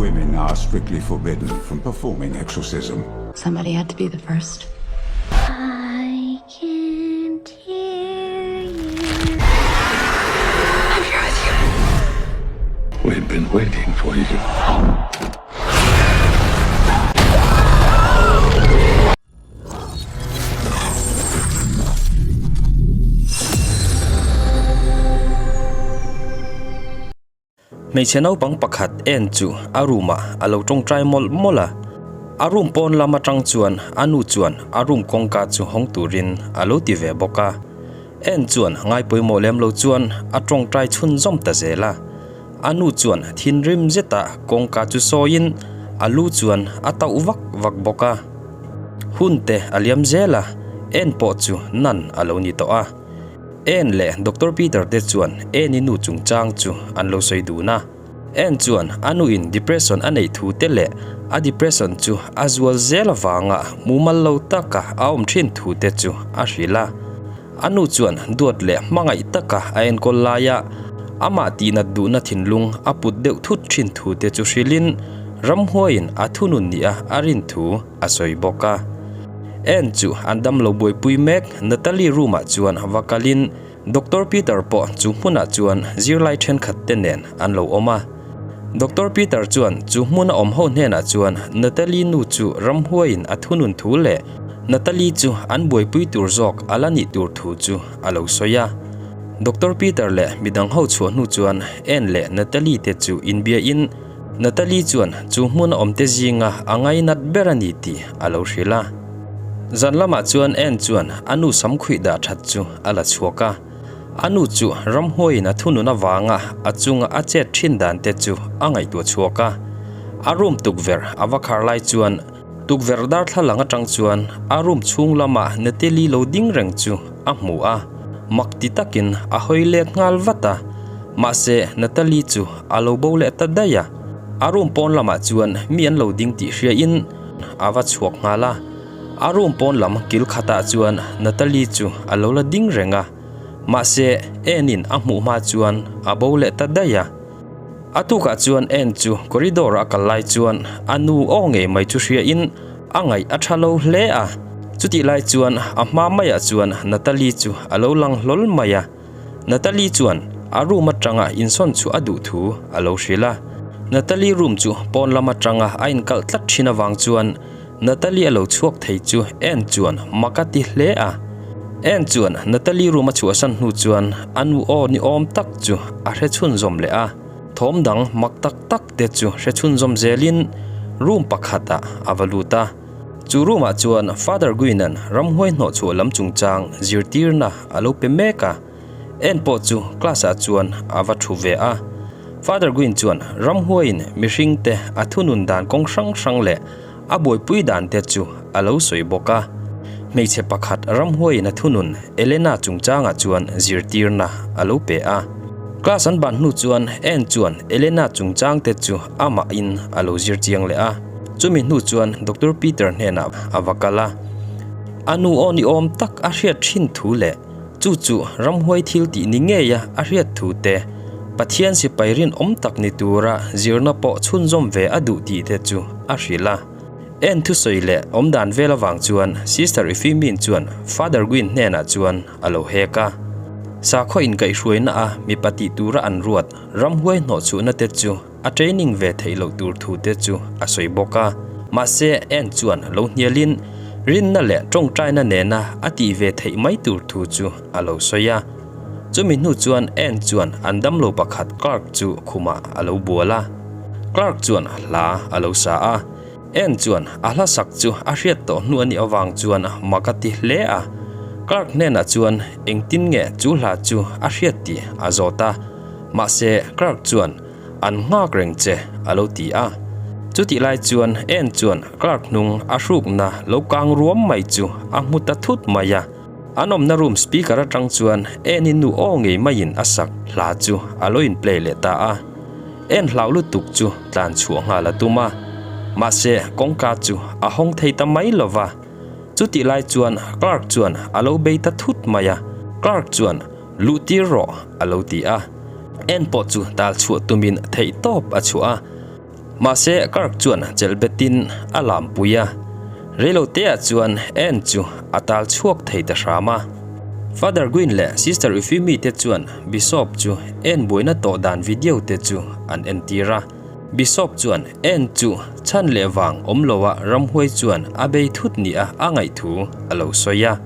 Women are strictly forbidden from performing exorcism. Somebody had to be the first. I can't hear you. I'm here with you. We've been waiting for you. Hmeichhe naupang pakhat en chu a room ah a lo tawngtai mawlh mawlh a, a room pawn lam atang chuan a nu chuan a room kawngka chu hawng turin a lo ti ve bawk a, en chuan ngaipawimawh lem lo chuan a tawngtai chhunzawm ta zel a. A nu chuan thinrim zetah kawngka chu sawiin a lu chuan a tauh vak vak bawk a. Hun te a liam zel a, En pawh chu nan a lo ni tawh a. En leh Doctor Peter te chuan Eni nu chungchang chu an lo sawi dun a. En chuan a nuin depression a neih thu te leh a depression chu a zual zel avanga mumal lo taka a awm thin thu te chu a hrilh a. A nu chuan duat leh hmangaih taka a enkawl laia amah tihnat duhna thinlung a put deuh thut thin thu te chu hrilhin ramhuaiin a thunun nia a rin thu a sawi bawk a. En chu an damlo buaipui mek Natalie room ah chuan va kalin Doctor Peter pawh chu hmunah chuan zirlai thenkhat te nen an lo awm a. Doctor Peter chuan chu hmuna awm ho hnenah chuan Natalie nu chu ramhuaiin a thunun thu leh Natalie chu an buaipui tur zawk a la nih tur thu chu a lo sawi a. Doctor Peter leh midang ho chhuah hnu chuan Anne leh Natalie te chu inbiain Natalie chuan chu hmuna awmte zinga a ngainat ber a ni tih a lo hrilh a. Zan lamah chuan Anne chuan a nu samkhuih dah that chu a la chhuak a. A nu chu ramhuaiin a thunun avanga a chunga a chet thin dan te chu a ngaihtuah chhuak a. A room tukverh a va khar lai chuan tukverh darthlalang atang chuan a room chhung lama Natalie lo ding reng chu a hmu a. Mak ti takin a hawi let nghal vat a. Mahse Natalie chu a lo bo leh ta daih a. A room pawn lamah chuan mi an lo ding tih hriain a va chhuak nghal a. A room pawn lam kil khatah chuan Natalie chu a lo la ding reng a, mahse Anne-in a hmuh hma chuan a bo leh ta daih a. A tukah chuan Anne chu corridor a kal lai chuan a nu aw ngei mai chu hriain a ngaih a tha lo hle a. Chutih lai chuan a hma maiah chuan Natalie chu a lo lang hlawl mai a. Natalie chuan a room atanga insawn chu a duh thu a lo hrilh a. Natalie room chu pawn lam atanga a inkalh tlat thin avang chuan Natalie a lo chhuak thei chu Anne chuan mak a ti hle a. Anne chuan Natalie room a chhuahsan hnu chuan a nu aw ni awm tak chu a hre chhunzawm leh a. Thawm dang mak tak tak te chu hre chhunzawm zelin room pakhatah a va lut a. Chu room ah chuan Father Guinan ramhuai hnawhchhuah lam chungchang zirtirna a lo pe mek a. En pawh chu class ah chuan a va thu ve a. Father Guin chuan ramhuaiin mihring te a thunun dan kawng hrang hrang leh a buaipui dan te chu a lo sawi bawk a. Hmeichhe pakhat ramhuaiin a thunun Elena chungchangah chuan zirtirna a lo pe a. Class an ban hnu chuan En chuan Elena chungchang te chu amahin a lo zir chiang leh a. Chumi hnu chuan Doctor Peter hnenah a va kal a. A nu aw ni awm tak a hriat thin thu leh Chu chu ramhuai thil tih ni ngeia a hriat thu te, Pathian sipai rinawm tak ni tura zirna pawh chhunzawm ve a duh tih te chu a hrilh a. En thusawi leh awmdan vel avang chuan Sister Ifimi'n chuan Father Guin hnenah chuan a lo hek a. Sakhaw inkaihhruaina a mipa tih tura an ruat ramhuai hnawhchhuhna te chu a training ve theih loh tur thu te chu a sawi bawk a, mahse en chuan lo hnialin rinna leh tawngtaina nena a tih ve theih mai tur thu chu a lo sawi a. Chumi hnu chuan en chuan an damlo pakhat Clark chu khumah a lo bual a, Clark chuan hla a lo sa a, en chuan a hla sak chu a hriat tawh hnu a nih avang chuan mak a ti hle a, Clark hnenah chuan engtin nge chu hla chu a hriat tih a zawt a. Mahse, Clark chuan, An nghak reng che, a lo ti a. Chutih lai chuan Anne chuan Clark hnung a hrukna lo kang ruam mai chu a hmu ta thut mai a. An awmna room speaker atang chuan Anne-i nu aw ngei maiin a sak hla chu a lo in play leh ta a. Anne hlau lutuk chu tlan chhuah nghal a tum a. Mahse, kawngka chu a hawng thei ta mai lo va. Chutih lai chuan Clark chuan a lo bei ta thut mai a. Clark chuan. Luh tir rawh, a lo ti a. En pawh chu tal chhuah tumin theih tawp a chhuah a. Mahse Kirk chuan chelh betin a lampui a, reiloteah chuan Anne chu a tal chhuak thei ta hram a. Father Gwyn leh Sister Euphemie te chuan Bishop chu Anne buaina tawh dan video te chu an entir a. Bishop chuan Anne chu chhan leh vang awm loa ramhuai chuan a bei thut nia a ngaih thu a lo sawi a.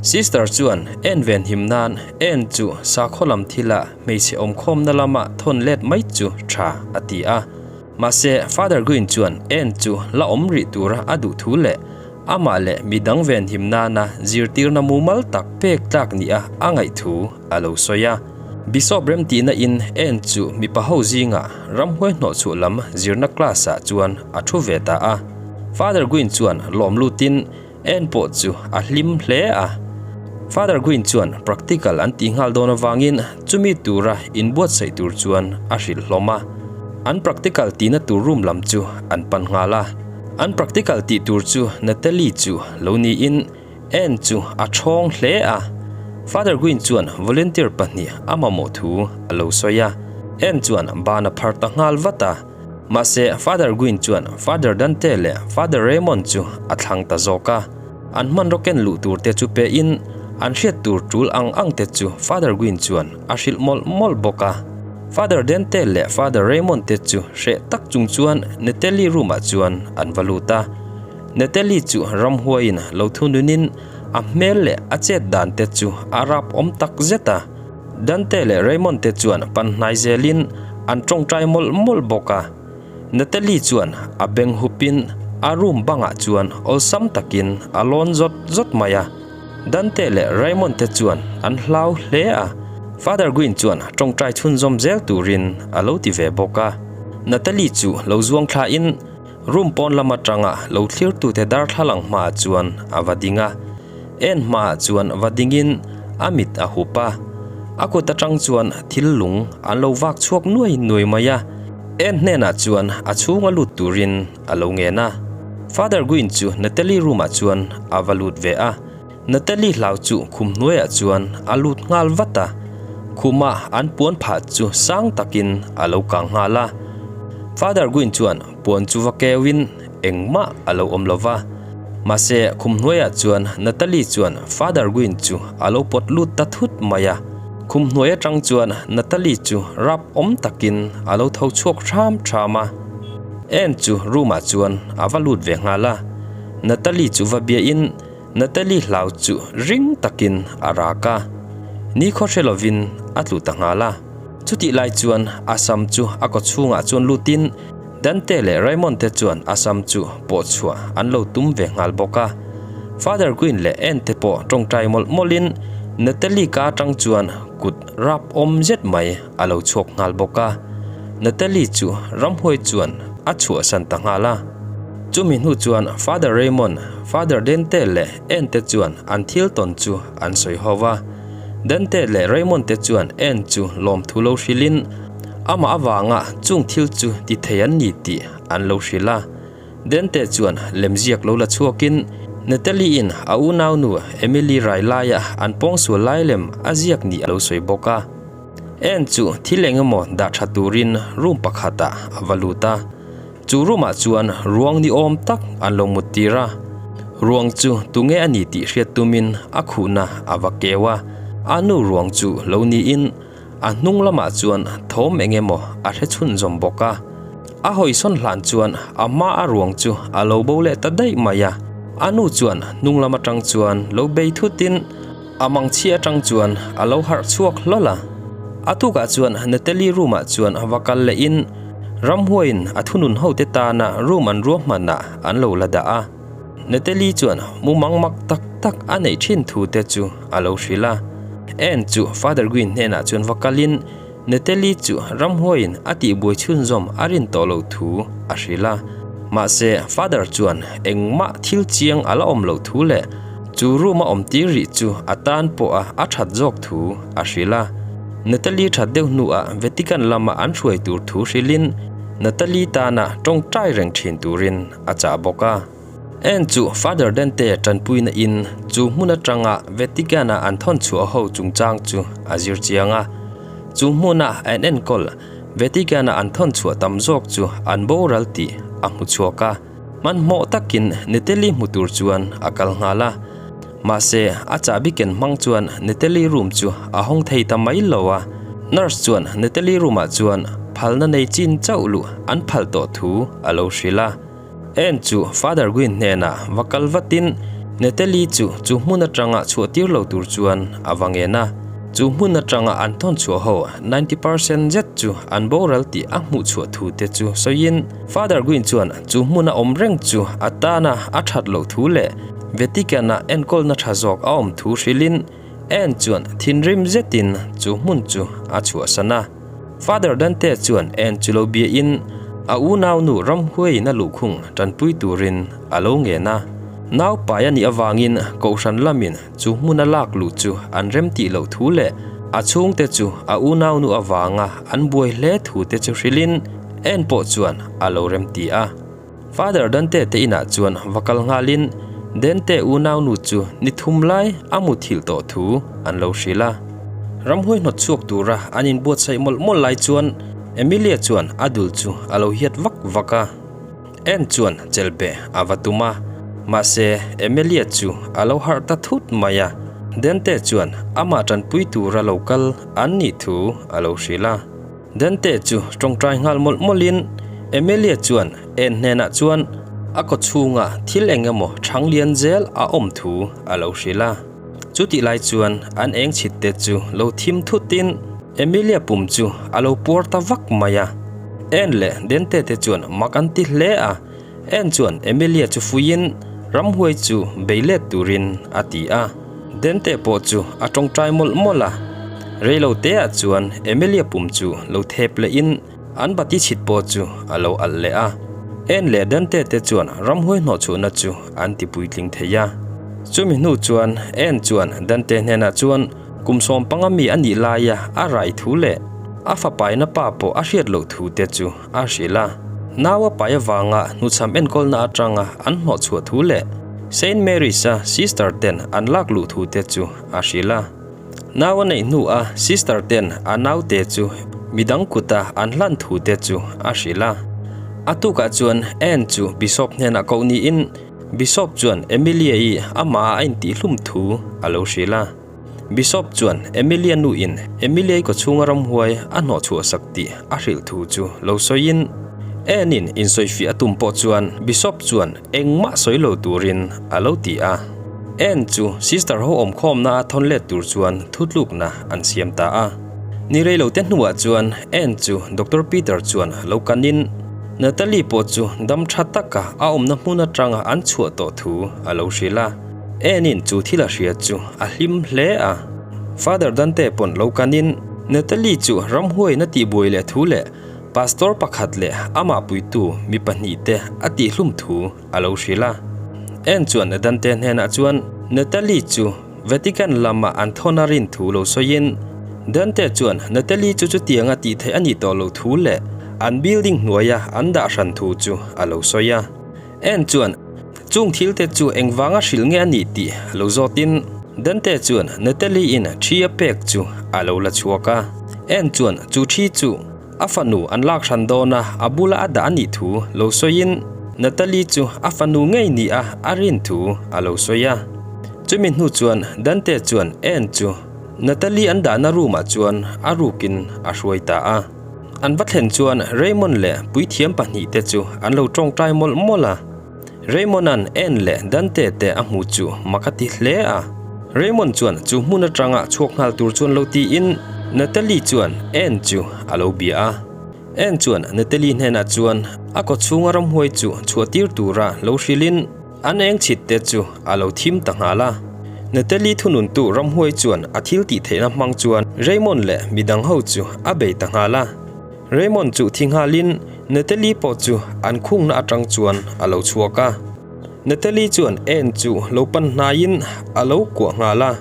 Sister chuan Anne venhim nan Anne chu sakhaw lam thila hmeichhe awmkhawmna lama thawn let mai chu tha a ti a. Mahse, Father Green chuan Anne chu la awm rih tura a duh thu leh amah leh midang venhim nana zirtirna mumal tak pek tlak nia a ngaih thu a lo sawi a. Bishop remtihna in Anne chu mipa ho zinga ramhuai hnawhchhuah lam zirna class ah chuan a thu ve ta a. Father Green chuan lawm lutin Anne pawh chu a hlim hle a. Father Green chuan practical an tih nghal dawn avangin chumi tura inbuatsaih tur chuan a hrilh hlawm a. An practical tihna tur room lam chu an pan nghal a. An practical tih tur chu Natalie chu lo niin Anne chu a thawng hle a. Father Green chuan volunteer pahnih a mamawh thu a lo sawi a. Anne chuan ban a phar ta nghal vat a. Mahse, Father Guin chuan Father Dante leh Father Raymond chu a thlang ta zawk a. An hmanraw ken luh tur te chu pehin an hriat tur tul ang ang te chu Father Guin chuan a hrilh mawlh mawlh bawk a. Father Dante leh Father Raymond te chu hreh tak chung chuan Natalie room ah chuan an va lut a. Natalie chu ramhuaiin lo thununin a hmel leh a chet dan te chu a rap awm tak zet a. Dante leh Raymond te chuan pan hnai zelin an tawngtai mawlh mawlh bawk a. Natalie chuan a beng hupin a room bangah chuan awlsam takin a lawn zawt zawt mai a. Dante leh Raymond te chuan an hlau hle a. Father Green chuan tawngtai chhunzawm zel turin a lo ti ve bawk a. Natalie chu lo zuang thlain room pawn lam atanga lo thlirtute darthlalang hmaah chuan a va ding a. En hmaah chuan va dingin a mit a hup a, a kut atang chuan thil lung an lo vak chhuak nuai nuai mai a, En hnenah chuan a chhunga lut turin a lo ngen a. Father Guin chu Natalie room ah chuan a va lut ve a, Natalie hlau chu khum hnuaiah chuan a lut nghal vat a, khuma an puan phah chu sang takin a lo kang nghal a. Father Guin chuan puan chu va keuin engmah a lo awm lo va. Mahse, khum hnuaiah chuan Natalie chuan Father Guin chu a lo pawt lut ta thut mai a. Khum hnuai atang chuan Natalie chu rap awm takin a lo tho chhuak hram hram a. Anne chu room ah chuan a va lut ve nghal a. Natalie chu va biain Natalie hlau chu ring takin a rak a. Nikhaw hre lovin a tlu ta nghal a. Chutih lai chuan a sam chu a kaw chhungah chuan lutin Dante leh Raymond te chuan a sam chu pawh chhuah an lo tum ve nghal bawk a. Father Green leh Anne te pawh tawngtai mawlh mawlhin Natalie ka atang chuan kut rap awm zet mai a lo chhuak nghal bawk a. Natalie chu ramhuai chuan a chhuahsan ta nghal a. Chumi hnu chuan Father Raymond, Father Dante leh Anne te chuan an thil tawn chu an sawi ho va. Dante leh Raymond te chuan Anne chu lawmthu lo hrilhin amah avanga chung thil chu ti thei an ni tih an lo hrilh a. Dante chuan lemziak lo la chhuakin Natalie-in a unaunu Emily rai laia an pawngsual lai lem a ziak nih a lo sawi bawk a. Anne chu thil eng emaw dah tha turin room pakhatah a va lut a. Chu room ah chuan ruang ni awm tak an lo mut tir a, ruang chu tunge a ni tih hriat tumin a khuhna a va keu a, a nu ruang chu lo niin a hnung lamah chuan thawm eng emaw a hre chhunzawm bawk a. A hawisawn hlan chuan a hma a ruang chu a lo bo leh ta daih mai a, a nu chuan hnung lam atang chuan lo bei thutin a mangchhi atang chuan a lo harh chhuak hlawl a. A tukah chuan Natalie room ah chuan va kal lehin Ramhuaiin a thunun hote tana room an ruahmanah an lo la dah a. Natalie chuan mumang mak tak tak a neih thin thu te chu a lo hrilh a. Anne chu Father Green hnenah chuan va kalin Natalie chu ramhuaiin a tihbuai chhunzawm a rin tawh loh thu a hrilh a. Mahse, Father chuan engmah thil chiang a la awm loh thu leh chu room a awm tir rih chu a tan pawha a that zawk thu a hrilh a. Natalie that deuh hnuah Vatican lama an hruai tur thu hrilhin Natalie tana tawngtai reng thin turin a chah bawk a. En chu Father Dante tanpuina in chu hmun atanga Vatican-a an thawn chhuah ho chungchang chu a zir chiang a. Chu hmuna an enkawl. Vatican-a an thawn chhuah tam zawk chu an boral tih a hmu chhuak a. Hmanhmawh takin Natalie hmu tur chuan a kal nghal a. Mahse, a chahbi ken hmang chuan Natalie room chu a hawng thei ta mai lo a. Nurse chuan Natalie room-ah chuan phalna nei chin chauh luh an phal tawh thu a lo hrilh a. En chu Father Guin hnenah va kal vatin Natalie chu chu hmun atanga chhuah tir lo tur chuan a va ngen a. Chu hmun atanga an thawn chhuah ho 90 percent zet chu an boral tih a hmuh chhuah thu te chu sawiin Father Guin chuan chu hmuna awm reng chu a tana a that loh thu leh Vatican-a enkawlna tha zawk a awm thu hrilhin Anne chuan thinrim zetin chu hmun chu a chhuahsan a. Father Dante chuan Anne chu lo biain a unaunu ramhuaiin a luhkhung tanpui turin a lo ngen a. Naupai a nih avangin Kohhran lamin chu hmuna lak luh chu an remtih loh thu leh a chhungte chu a unaunu avanga an buai hle thu te chu hrilhin Anne pawh chuan a lo remti a. Father Dante te inah chuan va kal nghalin Dante unaunu chu ni thum lai a muthilh tawh thu an lo hrilh a. Ramhuai hnawt chhuak tura an inbuatsaih mawlh mawlh lai chuan Emilia chuan a dul chu a lo hiat vak vak a. Anne chuan chelhbeh a va tum a, mahse Emilia chu a lo harh ta thut mai a. Dante chuan amah tanpui tura lo kal an nih thu a lo hrilh a. Dante chu tawngtai nghal mawlh mawlhin Emilia chuan en hnenah chuan a kaw chhungah thil eng emaw thang lian zel a awm thu a lo hrilh a. Chutih lai chuan an eng chhit te chu lo thim thutin Emilia pum chu a lo puar ta vak mai a. En leh Dante te chuan mak an ti hle a, En chuan Emilia chu fuiin ramhuai chu bei let turin a ti a. Dante pawh chu a tawngtai mawlh mawlh a. Reilo teah chuan Emilia pum chu lo thep lehin an bati chhit pawh chu a lo alh leh a. En leh Dante te chuan ramhuai hnawhchhuahna chu an ti puitling thei a. Chumi hnu chuan En chuan Dante hnenah chuan kum sawmpanga mi a nih laia a rai thu leh a fapaina pa pawh a hriat loh thu te chu a hrilh a. Nau a pai avanga hnuchham enkawlna atanga an hnawhchhuah thu leh Saint Mary's-a sister ten an lak luh thu te chu a hrilh a. Nau a neih hnuah sister ten a naute chu midang kuta an hlan thu te chu a hrilh a. A tukah chuan Anne chu Bishop hnenah koh niin Bishop chuan Emilia-i amah a intihhlum thu a lo hrilh a. Bishop chuan Emilia nuin Emilia-i kawchhunga ramhuai a hnawhchhuahsak tih a hrilh thu chu lo sawiin, Anne-in insawifiah a tum pawh chuan Bishop chuan engmah sawi lo turin a lo ti a. Anne chu sister ho awmkhawmna a thawn let tur chuan thutlukna an siam ta a. Ni reilote hnuah chuan Anne chu Doctor Peter chuan lo kanin Natalie pawh chu dam tha taka a awmna hmun atanga an chhuah tawh thu a lo hrilh a. Enin chu thil a hria chu a hlim hle a. Father Dante pawn lo kanin Natalie chu ramhuaiin a tihbuai leh thu leh pastor pakhat leh amah puitu mi pahnihte a tihhlum thu a lo hrilh a. En chuan Dante hnenah chuan Natalie chu Vatican lama an thawn a rin thu lo sawiin Dante chuan Natalie chu chutianga tih theih a nih tawh loh thu leh an building hnuaia an dah hran thu chu a lo sawi a. En chuan Chung thil te chu engvanga hrilh nge a nih tih lo zawtin Dante chuan Natalie-in thi a pek chu a lo la chhuak a. En chuan chu thi chu a fanu an lak hran dawn a, a bula a dah a nih thu lo sawiin Natalie chu a fanu ngei ni a a rin thu a lo sawi a. Chumi hnu chuan Dante chuan En chu Natalie an dahna room-ah chuan a rukin a hruai ta a. An va thlen chuan Raymond leh puithiam pahnihte chu an lo tawngtai mawlh mawlh a. Raymond-a'n Anne leh Dante te a hmu chu mak a ti hle a. Raymond chuan chu hmun atanga chhuak nghal tur chuan lo tiin Natalie chuan Anne chu a lo bia a. Anne chuan Natalie hnenah chuan a kawchhunga ramhuai chu chhuah tir tura lo hrilhin an eng chhit te chu a lo thim ta nghal a. Natalie thununtu ramhuai chuan a thil tih theihna hmang chuan Raymond leh midang ho chu a bei ta nghal a. Raymond chu thi nghalin Natalie pawh chu an khungna atang chuan a lo chhuak a. Natalie chuan Anne chu lo pan hnaiin a lo kuah nghal a.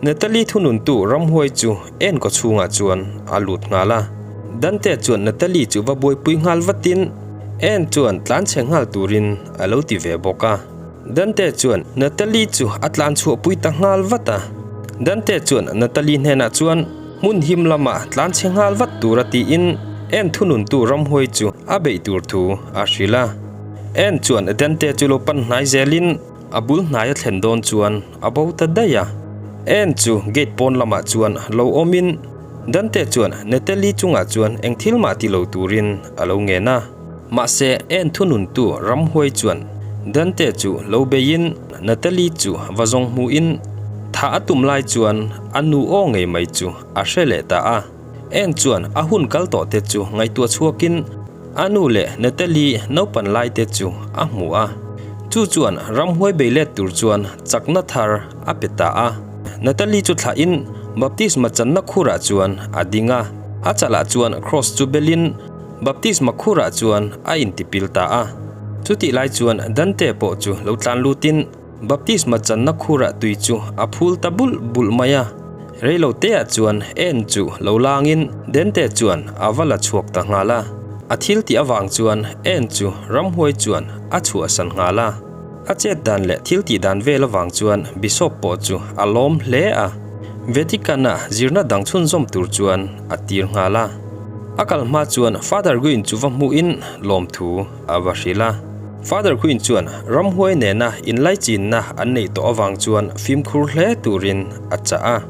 Natalie thununtu ramhuai chu Anne kaw chhungah chuan a lut nghal a. Dante chuan Natalie chu va buaipui nghal vatin Anne chuan tlanchhe nghal turin a lo ti ve bawk a. Dante chuan Natalie chu a tlanchhuahpui ta nghal vat a. Dante chuan Natalie hnenah chuan, Hmun him lamah tlanchhe nghal vat tura tiin. En thununtu ramhuai chu a beih tur thu a hrilh a. En chuan Dante chu lo pan hnai zelin a bul hnai a thlen dawn chuan a bo ta daih a. En chu gate pawn lamah chuan lo awmin Dante chuan Natalie chungah chuan eng thil mah ti lo turin a lo ngen a. Mahse, en thununtu ramhuai chuan Dante chu lo beiin Natalie chu va zawng hmuhin tha a tum lai chuan a nu aw ngei mai chu a hre leh ta a. En chuan a hun kal tawh te chu ngaihtuah chhuakin a nu leh Natalie naupan lai te chu a hmu a. Chu chuan ramhuai bei let tur chuan chakna thar a pe ta a. Natalie chu thlahin baptisma channa khurah chuan a ding a, a chalah chuan cross chu belin Baptisma khurah chuan a intipil ta a. Chutih lai chuan Dante pawh chu lo tlan lutin baptisma channa khurah tui chu a phul ta bulh bulh mai a. Reilo teah chuan en chu lo langin Dante chuan a va la chhuak ta nghal a. A thil tih avang chuan en chu ramhuai chuan a chhuahsan nghal a. A chet dan leh thil tih dan vel avang chuan Bishop pawh chu a lawm hle a. Vatican-a zirna dang chhunzawm tur chuan a tir nghal a. A kal hma chuan Father Guin chu va hmuhin lawmthu a va hrilh a. Father Guin chuan ramhuai nena inlaichinna an neih tawh avang chuan fimkhur hle turin a chah a.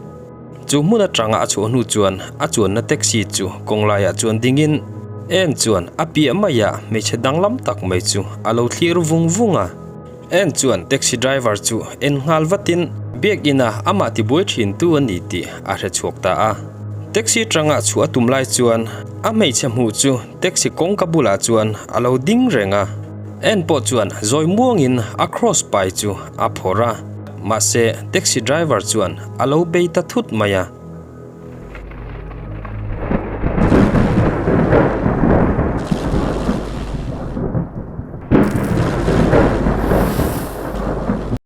Chu hmun atanga a chhuah hnu chuan a chuanna taxi chu kawng laiah chuan dingin En chuan a piah maiah hmeichhe danglam tak mai chu a lo thlir vung vung a. En chuan taxi driver chu en nghal vatin biakina amah tibuai thintu a ni tih a hre chhuak ta a. Taxi tanga chhuah a tum lai chuan a hmeichhe hmuh chu taxi kawngka bulah chuan a lo ding reng a. En pawh chuan zawi muangin a cross pai chu a phawrh a, mahse taxi driver chuan a lo bei ta thut mai a.